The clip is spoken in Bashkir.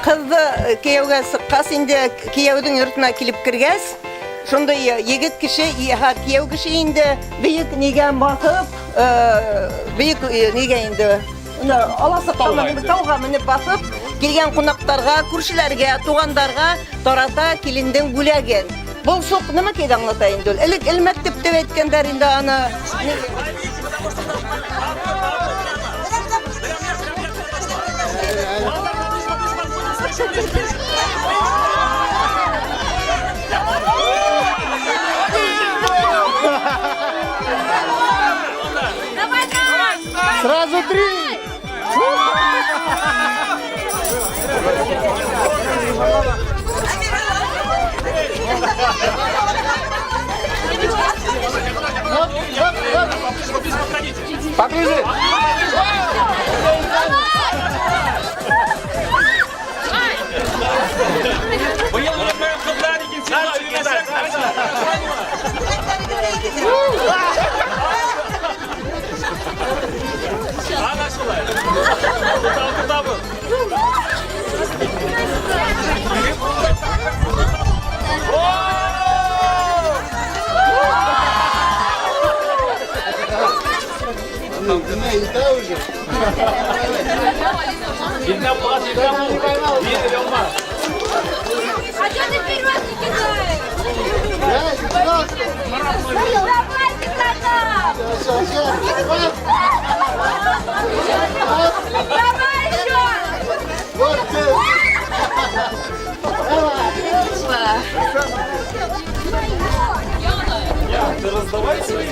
Ҡыҙҙы кейәүгә сыҡҡас инде кейәүҙең йортона килеп кергәс, шундай егет кеше, кейәү кеше инде бейек нигә баҫып, бейек нигә инде аласыҡта тауға менеп баҫып, килгән ҡунаҡтарға, күршеләргә, туғандарға тарата килендең бүләген. Был суҡ нәмәкәйҙе аңлата инде ул? Элек элмәк дип тә әйткәндәр инде аны. Сразу три! Поближе! А что ты вперед не кидаешь? Давай, братан! Давай еще! Ты раздавай свои.